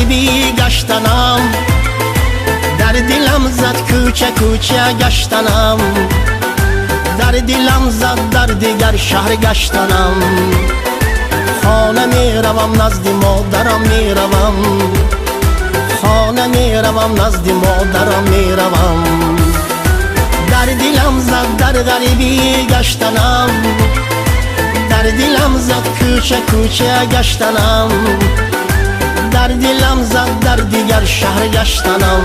ғарибӣ гаштанам, дар дилам зад кӯча кӯча гаштанам, дар дилам зад дар дигар шаҳр гаштанам. Хона меравам, назди модарам меравам, хона меравам, назди модарам меравам. Дар дилам зад дар ғарибӣ гаштанам, дар дилам зад кӯча кӯча гаштанам, дар дилам зад дар дигар шаҳр гаштанам.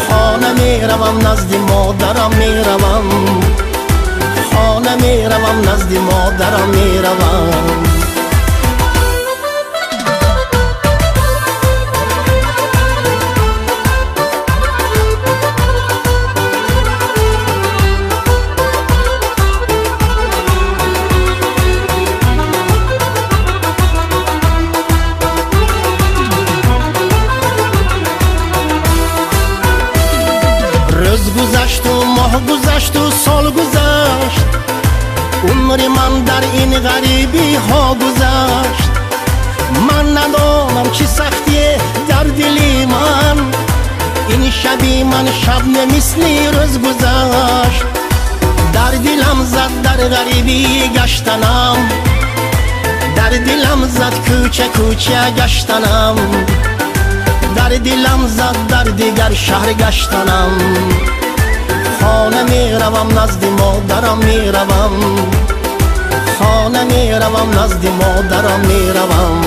Хона меравам, назди модарам меравам, хона меравам, назди модарам меравам. Рӯз гузашту моҳ гузашту сол гузашт, умри ман дар ин ғарибиҳо гузашт. Ман надонам чӣ сахтие дар дили ман, ин шаби ман шаб не мисли рӯз гузашт. Дар дилам зад дар ғарибӣ гаштанам, дар дилам зад кӯча кӯча гаштанам, дар дилам зад дар дигар шаҳр гаштанам. Хона меравам, назди модарам меравам, хона меравам, назди модарам меравам.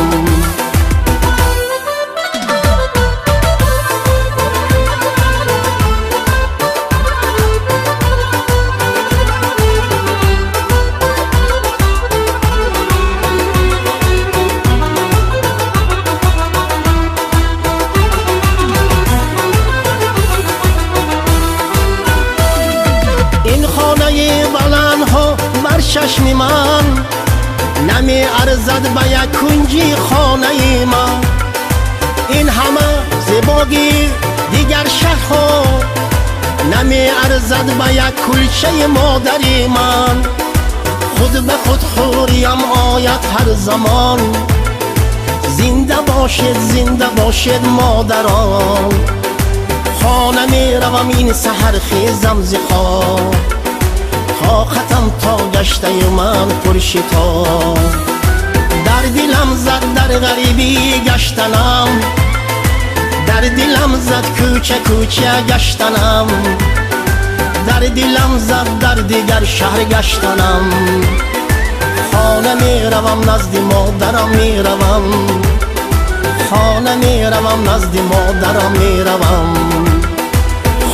Ин хонаи баландҳо бар чашми ман намеарзад ба як кунҷи хонаи ман. Ин ҳама зебогӣ дигар шаҳрҳо намеарзад ба як кулчаи модари ман. Худ ба худ хӯриям ояд ҳар замон, зинда бошед, зинда бошед модарон. Хона меравам, ин саҳар хезам зи хоб, тоқатам то гаштаю ман пуршитоб. Дар дилам зад дар ғарибӣ гаштанам, дар дилам зад кӯча кӯча гаштанам, дар дилам зад дар дигар шаҳр гаштанам. Хона меравам, назди модарам меравам, хона меравам, назди модарам меравам,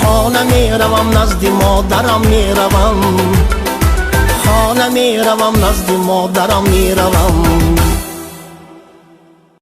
хона меравам, назди модарам меравам, хона меравам, назди модарам меравам.